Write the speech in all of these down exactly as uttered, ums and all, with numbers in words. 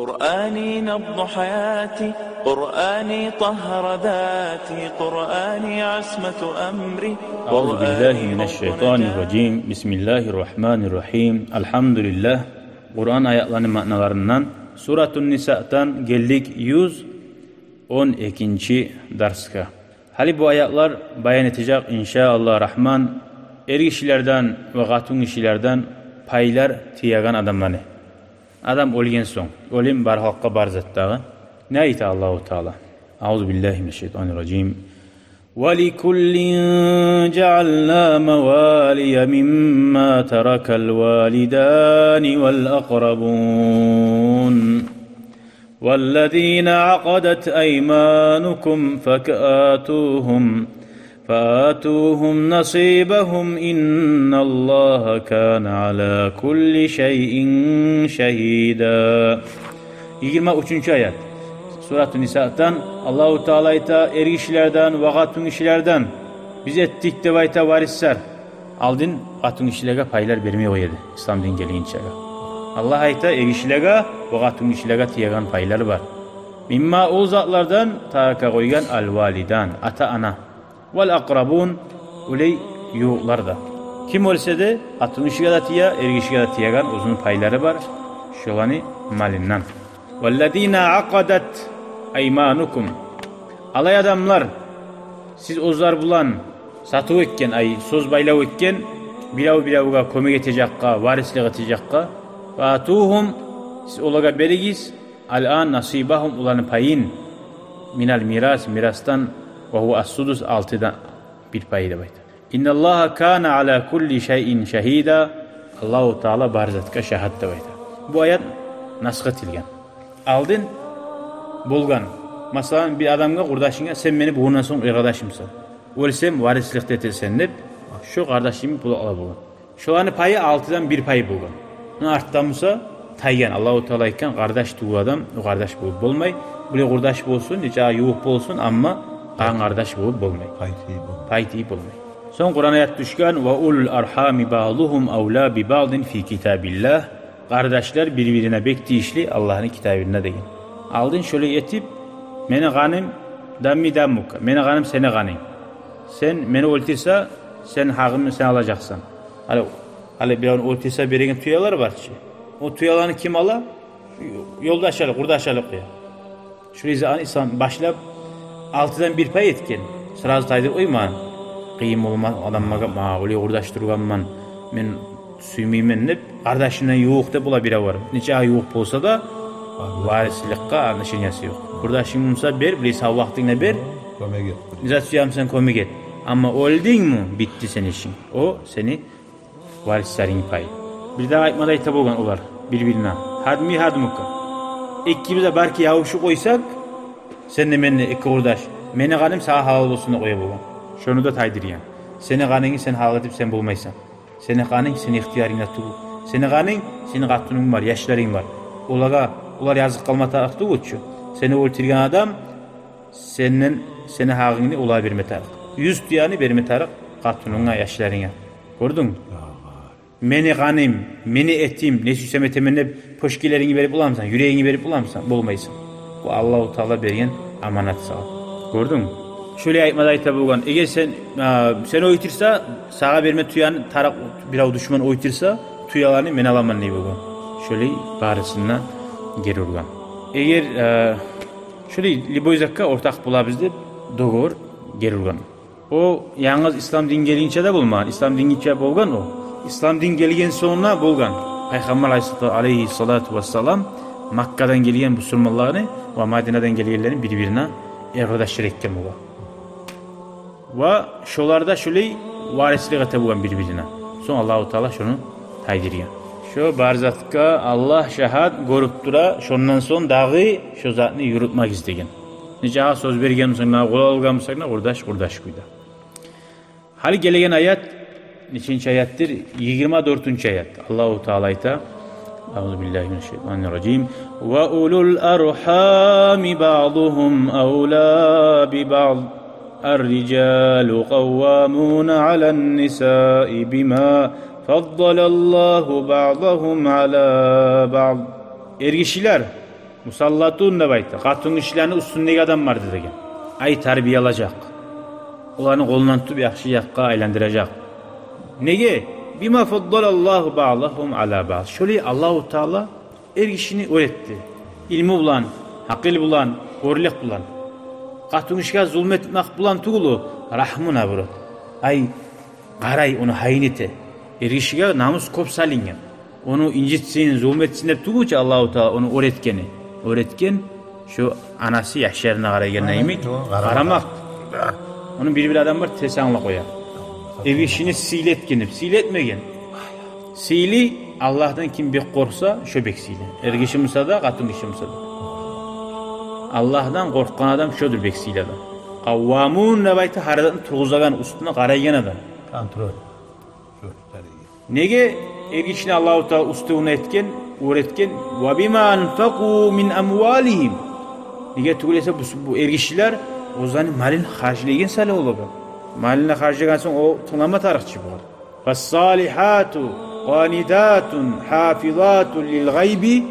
قرآني نبض حياتي، قرآني طهر ذاتي، قرآني عصمة أمري. أعوذ بالله من الشيطان الرجيم. بسم الله الرحمن الرحيم. الحمد لله. Къуран аятланы маъналарындан Суратун Нисадан гелдик юз он экинчи дарсгъа. Гьали бу аятлар баян этежек, иншааллагь рагьман, эргишилерден ва къатынгишилерден пайлар тиеген адамланы. Адам оьлген сонг, оьлюм бар халкъгъа бар зат дагъы. Не айта Аллагьу Таала? أعوذ بالله من الشيطان الرجيم. ولكل جعلنا موالي مما ترك الوالدان والأقربون والذين عقدت أيمانكم فآتوهم، فآتوهم نصيبهم إن الله كان على كل شيء شهيدا. Йигирма уьчюнчю аят. Сурату Нисадан Аллагьу Таала айта: эргишилерден ва къатынгишилерден биз этдик деп айта варислер. Алдын къатынгишилеге пайлар бермей къоя эди ислам дин гелгинчеге. Аллагь айта, эргишилеге ва къатынгишилеге тиеген пайлар бар. Мимма, ол затлардан, тарака, къойгъан, аль-валидан, ата-ана, валь-акърабун, улей ювукълар да. Ким оьлсе де, къатынгишиге де тие, эргишиге де тиеген оьзюню пайлары бар шоланы малындан. Валлазина акъадат айманукум. Алай адамлар, сиз оьзлер булан сатыв этген, ай, сёз байлав этген, бирев биревге кёмек этежекге, варислик этежекге. Фаатугьум, сиз олагъа беригиз, аль-ан насибагьум, оланы пайын, миналь мирас, мирасдан, ва гьува ас-судус, алтыдан бир пайы деп айта. Инналлагьа кана аля кулли шайин шагьида. Аллагьу Таала бар затгъа шагьат деп айта. Бу аят насх этилген. Алдын болгъан. Масала, бир адамгъа, къурдашынга: «Сен мени бугюнден сонг эр къардашымсан. Оьлсем, варислик этесен», — деп, шо къардашыны булакълар болгъан. Шоланы пайы алтыдан бир пайы болгъан. Муна артда буса тайгъан. Аллагьу Таала айтгъан: «Къардаш тюгюл адам, о къардаш болуп болмай. Булай къурдаш болсун, нечакъы ювукъ болсун, амма къан къардаш болуп болмай. Пай тийип болмай». Пай тийип болмай. Сонг Къуран аят тюшген: «Ва улул архами баъдугьум авла би баъдин фи китабиллагь». Къардашлар бир-бирине бек тийишли Аллагьны китабында деген. Алдын шолай этип, мени къаным, дамми даммука, мени къаным сени къанынг. Сен мени оьлтюрсе, сен гьакъымны сен алажакъсан. Гьали, гьали биревню оьлтюрсе береген тюелер бар чы. О тюелени ким ала? Ёлдаш алып, къурдаш алып къоя. Шулай затны ислам башлап алтыдан бир пай этген. Сразу тайдырып къоймагъан. Къыйын болма, адамлагъа: «Ма, уллу къурдаш тургъанман, мен сюймеймен», — деп, къардашындан ювукъ деп бола биревлер. Нечакъы ювукъ болса да, варисликге отношениясы ёкъ. Къурдашынг буса бер, билесен, вакътингде бер. Кёмек эт. Не зат сюемсен, кёмек эт. Амма оьлдюнгмю, битди сени ишинг. О сени варислеринг пай. Бирдагъы айтмада айта болгъан олар бир-бирине: «Гьадми гьадмука». Экибиз де барки ябушуп къойсакъ, сен де, мен де, эки къурдаш, мени къаным сагъа гьалал болсун деп къоя болгъан. Шону да тайдыргъан. Сени къанынгны сен гьалал этип сен болмайсан. Сени къанынг сени ихтиярынгда тюгюл. Сени къанынг, сени къатынынг бар, яшларынг бар. Олагъа, олар языкъ къалма тарыкъ тюгюл чю. Сени оьлтюрген адам сенден, сени гьакъынгны олагъа берме тарыкъ. Юз тюени берме тарыкъ къатынынга, яшларынга. Гёрдюнг? Мени къаным, мени этим, не сюйсем этемен деп, пёшкелерингни берип боламысан, юрегингни берип боламысан? Болмайсан. Бу Аллагьу Таала берген аманат сагъа. Гёрдюнг? Шолай айтмада айта болгъан: «Эгер сен, а, сен оьлтюрсе, сагъа берме тюени тарыкъ бирев душман оьлтюрсе, тюелени мен аламан», — дей болгъан. Шолай барысына гери ургъан. Эгер, а, шолай любой затгъа ортакъ болабыз деп договор гери ургъан. О янгыз ислам дин гелгинче де болмагъан. Ислам дингинче болгъан о. Ислам дин гелген сонг да болгъан. Пайхаммар алайгьиссалату, алайгьиссалату вассалам Маккадан гелген бусурманланы ва Мадинадан гелгенлени бир-бирине эр къардашлар этген болгъан. Ва шолар да шолай варислик эте болгъан бир-бирине. Сонг Аллагьу Таала шону тайдыргъан. Шо бар затгъа Аллагь шагьат гёрюп тура, шондан сонг дагъы шо затны юрютмегиз деген. Нечакъы сёз берген бусанг да, къол алгъан бусанг да, къурдаш къурдаш кюйде. Гьали гелеген аят нечинчи аятдыр? Йигирма дёртюнчю аят. Аллагьу Таала айта: أعوذ بالله من الشيطان الرجيم. وأولو الأرحام بعضهم أولى ببعض. الرجال قوامون على النساء بما فضل الله بعضهم على بعض. Эргишилер Мусаллатун деп айта, къатынгишилени уьстюндеги адамлар деген. Ай, тарбиялажакъ. Оланы къолундан тутуп, яхшы якъгъа айландыражакъ. Неге? Бима фаддалаллагьу баъдагьум ала баъд. Шолай Аллагьу Таала эргишини оьр этди. Илму булан, гьакъыл булан, оьрлюк булан. Къатынгишиге зулму этмек булан тюгюл о, рагьму, наоборот. Ай, къарай, ону гьайын эте. Эргишиге намус кёп салынгъан. Ону инжитсин, зулму этсин деп тюгюл чю Аллагьу Таала ону оьр этгени. Оьр этген шо анасы яшларына къарайгъанда йимик къарамакъ. Ону бир-бир адам бар, терс англап къоя. Эргишини сыйлы этген деп, сыйлы этмеген. Сыйлы, Аллагьдан ким бек къоркъса, шо бек сыйлы. Эргиши буса да, къатынгиши буса да. Аллагьдан къоркъгъан адам шодур бек сыйлы адам. Къаввамун деп айта, гьар затны тургъузагъан, уьстюне къарайгъан адам. Контроль. Неге эргишини Аллагьу Таала уьстюне этген, оьр этген? Ва бима анфакъу мин амвалигьим. Неге тюгюл эсе бу, бу эргишилер оьзлени малын харжлайгъан саялы олагъа. Малын харжлагъан сонг, о тынглама тарыкъ чы бугъар. Фассалигьату къанитатун гьафизатун лил гъайби.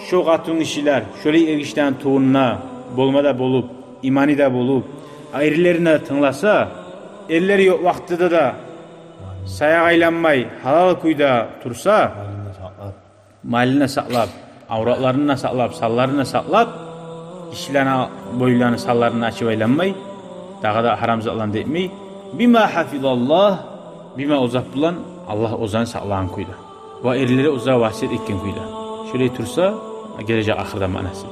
Шо къатынгишилер, шолай эргишилени тувунда болма да болуп, иманы да болуп, эрлерине де тынгласа, эрлери ёкъ вакътиде де саякъ айланмай, гьалал кюйде турса, малын да сакълап, авратларын да сакълап, санларын да сакълап, гишилени боюнланы, санларын ачып айланмай, дагъы да гьарам затланы да этмей. Бима гьафизаллагь, бима, о зат булан, Аллагь оьзлени сакълагъан кюйде. Ва эрлери оьзлеге васият этген кюйде. Шолай турса, гележек ахырда маънасы.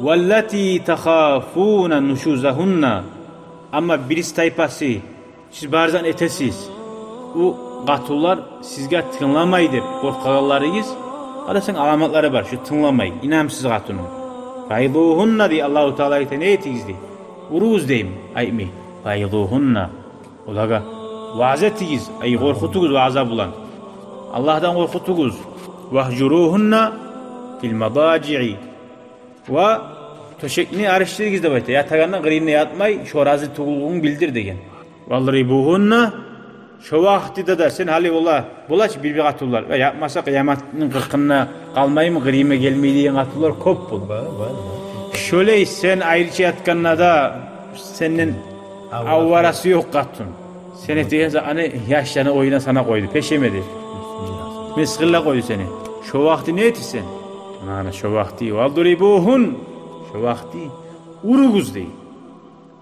Валлати тахафуна нушузагьунна. Амма бирис тайпасы, сиз бар затны этесиз, о къатынлар сизге тынгламай деп къоркъагъанларыгъыз, къарасанг, аламатлары бар, шо тынгламай, инамсыз къатыны. Фаизугьунна дей Аллагьу Таала, айта, не этигиз дей? Уругъуз дейми? Айтмай. Фаизугьунна. Олагъа ваъза этигиз, ай, къоркъутугъуз ваъза булан. Аллагьдан къоркъутугъуз. Вагьжуругьунна фил мадажиъи. Ва тёшекни алышдырыгъыз деп айта. Ятагъанда къырыйында ятмай, шо рази тюгюллюгюн билдир деген. Вадрибугьунна, шо вакътиде де сен гьали, ола, бола чы бир-бир къатынлар, ва ятмаса, къыяматны къыркъында къалмаймы, къырыйыма гелмей деген къатынлар кёп бола. Бар, бар, бар. Шолай сен айрыча ятгъанда да сенден аварасы ёкъ къатын. Сен этеген затны яшланы оюна санап къойду, пешемеди. Мысгъыллап къойду сени. Шо вакъти не этесен? Ана, ана шо вакъти, вадрибугьун. Шо вакъти уругъуз дей.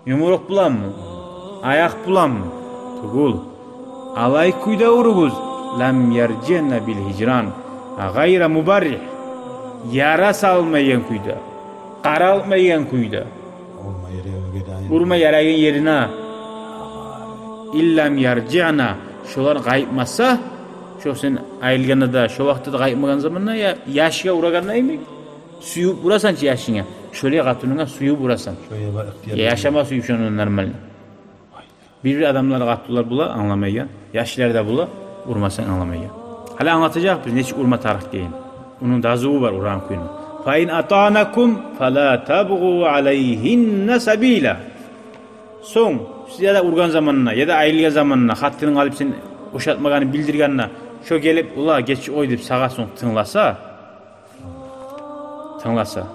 Юмурукъ буланмы? Аякъ буланмы? Тюгюл. Алай кюйде уругъуз. Лам яржиъна бил гьижран гъайра мубарригь. Яра салмайгъан кюйде. Къаралтмайгъан кюйде. Урма ярайгъан ерине. Иллам яржиъна. Шолар къайтмаса, шо сен айрылгъанда да, шо вакътиде де къайтмагъан заманда, я, яшгъа урагъанда йимик, сююп урасан чы яшынга. Шолай къатынынга сююп урасан. Яшама сююп шону нормально. Бир-бир адамлар, къатынлар бола англамайгъан, яшлар да бола, урмасанг англамайгъан. Гьали англатажакъбыз нечик урма тарыкъ экенин. Ону дазуву бар урагъан кюйню. Фа ин атаънакум фала табгъу алайгьинна сабила. Сонг, сиз яда ургъан заманда, яда айрылгъан заманда, хатиринг алып сен ушатмагъанны билдиргенде, шо гелип, ола, гечип къой деп сагъа сонг тынгласа, тынгласа.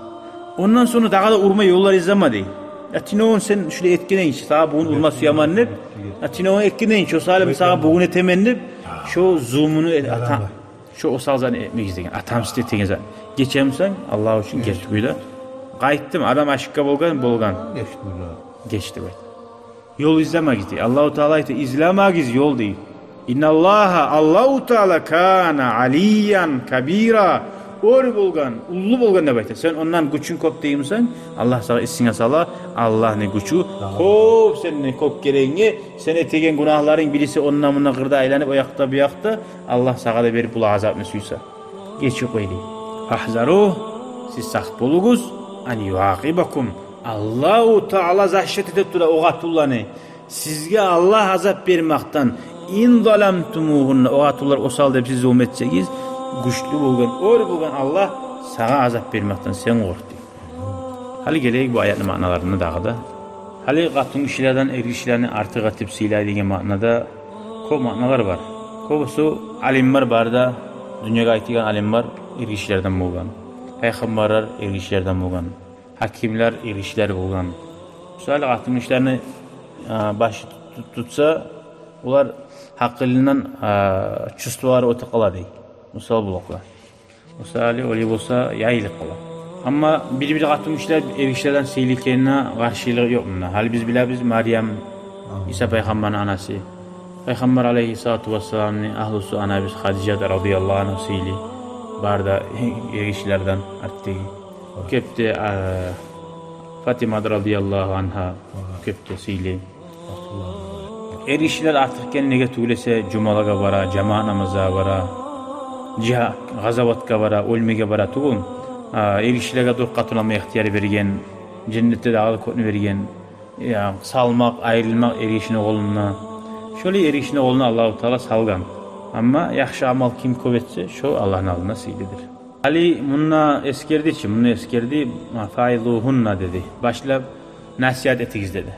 Ондан сонг дагъы да урма ёллар излеме дей. Я, тюнегюн сен шулай этген эдинг чи, сагъа бугюн урма сюемен деп. Я, тюнегюн этген эдинг чи, шо саялы сагъа бугюн этемен деп. Шо зулмуну эт-, ата-, шо осал затны этмегиз деген, отомстить этеген затны. Гечемисен, Аллагь учун герти кюйде. Къайтдым, адам ашыкъгъан болгъан, болгъан. Геч деп айт. Ёл излемегиз дей. Аллагьу Таала айта, излемегиз ёл дей. Инналлагьа, Аллагьу Таала, кана алиян кабира. Оьр болгъан, уллу болгъан деп айта. Сен ондан гючюнг кёп деймисен, Аллагь сагъа эсинге сала, Аллагьны гючю кёп, сенден кёп герегинге, сен этеген гюнагьларынг бириси онда-мунда къырда айланып, о якъда-бу якъда, Аллагь сагъа да берип бола азапны сюйсе. Гечип къой дей. Фагьзару, сиз сакъ болугъуз, ан юакъибакум. Аллагьу Таала защита этип тура о къатынланы. Сизге Аллагь азап бермекден, ин заламтумугьунна, о къатынлар осал деп сиз зулму этсегиз, гючлю болгъан, оьр болгъан Аллагь сагъа азап бермекден сен къоркъ дей. Гьали гелейик бу аятны маъналарына дагъы да. Гьали къатынгишилерден эргишилени артыкъ этип сыйлай деген маънада кёп маъналар бар. Кёбюсю алимлер бар да, дюньягъа айтылгъан алимлер эргишилерден болгъан. Пайхаммарлар эргишилерден болгъан, гьакимлер эргишилер болгъан. Мисалы, къатынгишилени, а, башы тут-, тутса, олар гьакъылындан, а, чувстволары оьтюп къала дей. Мисал булакъла. Мисалы, олай болса, яйылып къала. Амма бир-бир къатынгишилер эргишилерден сыйлы экенине къаршылыкъ ёкъ мунда. Гьали биз билебиз, Марьям, Иса пайхаммарны анасы. Пайхаммар алейгьиссалату вассаламны агьлюсю анабыз Хадижат радияллагьу анга сыйлы. Бары да эргишилерден артдагъы. Кёп де, а, Фатимат радияллагьу ангьа кёп де сыйлы. Эргишилер артыкъ экени неге тюгюл эсе, жумалагъа бара, жамаат намазгъа бара, жа-, къазаватгъа бара, оьлмеге бара тюгюл. А, эргишилеге дёрт къатын алма ихтияр берген, женнетде дагъы да кёпню берген. Я, салмакъ, айрылмакъ эргишини къолунда. Шолай эргишини къолуна Аллагьу Таала салгъан. Амма яхшы амал ким кёп этсе, шо Аллагьны алдында сыйлыдыр. Гьали мунда эсгерди чи, мунда эсгерди, «Ва фаизугьунна» деди. Башлап насигьат этигиз деди.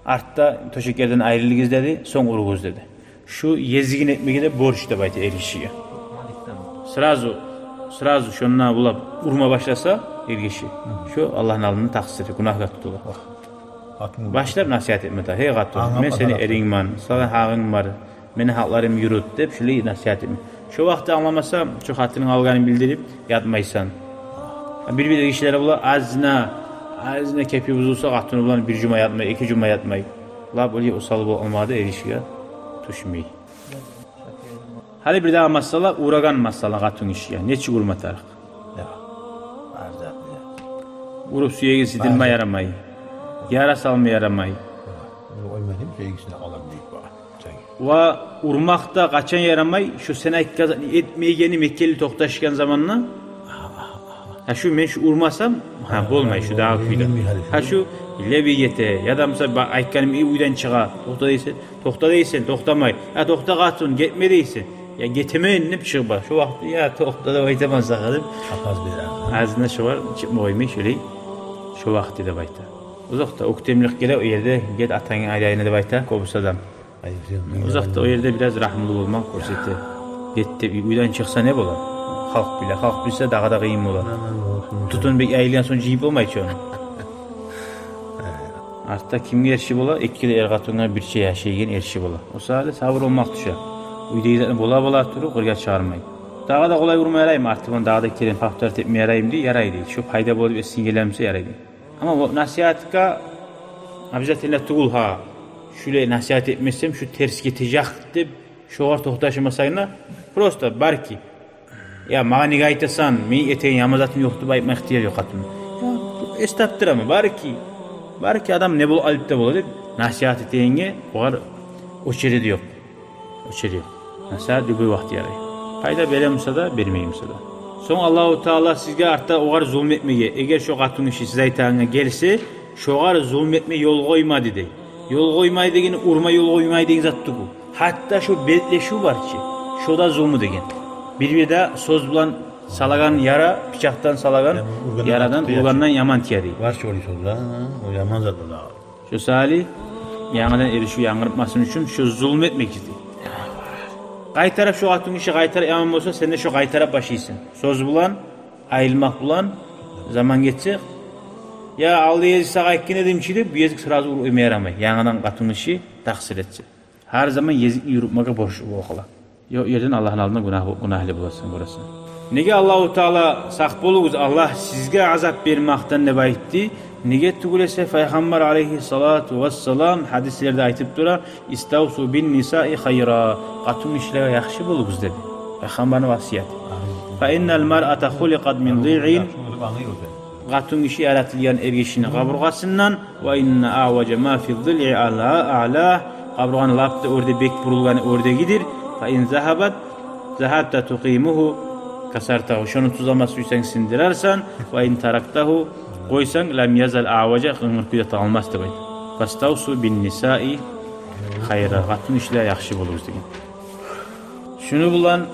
Артда тёшеклерден айрылыгъыз деди, сонг уругъуз деди. Шу езигин этмеге де борч деп айта эргишиге. Сразу, сразу шонда булап урма башласа эргиши, шо Аллагьны алдында такъсыр, гюнагьгъа тутула. Башлап насигьат этме де: «Гьей къатын, мен сени эрингмен, сагъа гьакъынг бар, мени гьакъларым юрют», — деп шулай насигьат этме. Шо вакъти англамаса, шо къатынынг алгъанын билдирип, ятмайсан. Бир-бир эргишилер бола, азына, азына кепи бузулса, къатыны булан бир жума ятмай, эки жума ятмай. Лап олай осал болуп къалмагъа да эргишиге тюшмей. Гьали бирдагъы масъала, урагъан масъала къатынгишиге. Нечик урма тарыкъ? Уруп сюегин сыдырма ярамай. Яра салма ярамай. Ва урмакъ да къачан ярамай? Шо сен айтгъан затны этмейгени мекенли токъташгъан заманда. Гьа, шу мен шу урмасам, гьа, болмай, шу дагъы кюйде. Гьа, шу леби гете, яда, мисал, ба-, айтгъаным уьйден чыгъа, токъта дейсен, токъта дейсен, токътамай. Гьа, токъта, къатын, гетме дейсен. Я, гетемен деп чыгъып бар. Шо вакъти, я, токъта деп айтаман сагъа деп. Къапаз бере. Азына шогъар чыкъма къоймай, шолай, шо вакъти деп айта. Узакъда оьктемлик геле, о ерде, «Гет, атангны алайына», — деп айта кёбюсю адам. Узакъда о ерде бираз рагьмулу болмакъ гёрсете. Гет деп уьйден чыкъса не бола? Халкъ биле, халкъ билсе дагъы да къыйын бола. Тутун бек яйылгъан сонг жыйып болмай чы ону. Артда кимге эрши бола? Эки де эр-къатынгъа бирче яшайгъан эрши бола. О саялы сабур болмакъ тюше. Уьйдеги затны бола-бола туруп къыргъа чыгъармай. Дагъы да къолай урма яраймы, артындан дагъы да керен повторить этме яраймы дей, ярай дей. Шо пайда болуп эсинге геле буса ярай дей. Амма о насигьатгъа обязательно тюгюл, гьа, шулай насигьат этмесем, шу терс гетежек деп, шогъар токъташмасанг да, просто, балики, я, магъа неге айтасан, мени этеген яман затым ёкъ деп айтма ихтияр ёкъ къатынны. Я, эс тапдырама, балики, балики, адам не бол-, алып да бола деп, насигьат этегенге огъар очереди ёкъ. Очереди ёкъ. Насигьат любой вакъти ярай. Пайда бере буса да, бермей буса да. Сонг Аллагьу Таала сизге артда огъар зулму этмеге, эгер шо къатынгиши сиз айтагъангъа гелсе, шогъар зулму этме ёл къоймады дей. Ёл къоймай дегени урма ёл къоймай деген зат тюгюл. Гьатта шо бетлешив бар чы, шо да зулму деген. Бир-бирде сёз булан салагъан яра, пычакъдан салагъан ярадан, ургъандан яман тие дей. Бар чы олай сёз, гьа, о яман зат о да. Шо саялы янгыдан эришив янгыртмасын учун шо зулму этмек дей. Къайтарып шо къатынгиши къайтарып яман болса, сен де шо къайтарып башлайсан. Сёз булан, айрылмакъ булан, заман гетсе, я, алда гезик сагъа айтгъан эдим чи деп, бу гезик сразу уруп эме ярамай. Янгыдан къатынгиши такъсыр этсе. Гьар заман гезикни юрютмеге борчлу бола къала. Ёкъ ерден Аллагьны алдында гюнагь-, гюнагьлы боласан, гёресен. Неге Аллагьу Таала, сакъ болугъуз, Аллагь сизге азап бермекден деп айтды? Неге тюгюл эсе, Пайхаммар алейгьиссалату вассалам гьадислерде айтып тура: «Иставсу бин нисаи хайра». Къатынгишилеге яхшы болугъуз деди. Пайхаммарны васияты. «Фа иннал маръата хуликъат мин дилъин». Къатынгиши яратылгъан эргишини къабургъасындан. «Ва инна аъважа ма фи дилъи аъла-, аъла». Къабургъаны лап да оьрде бек бурулгъаны оьрдегидир. «Фа ин загьабат, загьабта тукъимугьу, касартагьу». Шону тюзлеме сюйсенг, сындырарсан. «Ва ин тарактагьу», къойсанг, «лам язал аъважа», къынгыр кюйде къалмас деп айта. «Фаставсу бин нисаи хайра». Къатынгишилеге яхшы болугъуз деген. Шуну булан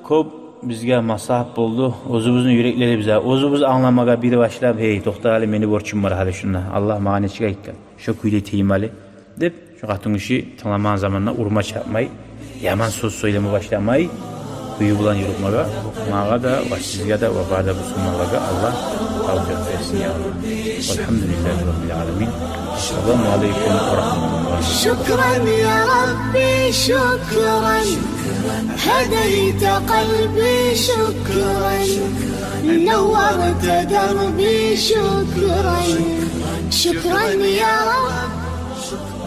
кёп бизге маслагьат болду. Оьзюбюзню юреклерибизге, оьзюбюз англамагъа бир башлап, гьей, токъта гьали, мени борчум бар гьали шунда. Аллагь магъа нечик айтгъан? Шо кюйде этейим гьали деп, шо къатынгиши тынгламагъан заманда урма чапмай, яман сёз сёйлеме башламай, Кюю булан юрютмеге магъа да ва сизге де ва бары да бусурманлагъа Аллагь тавфикъ берсин, я Аллагь. Валгьамдулиллагьи раббил аламин. Ассаламу алейкум ва рагьматуллагьи. شكرا يا ربي، شكرا. هديت قلبي، شكرا. نورت دربي، شكرا. شكرا يا رب.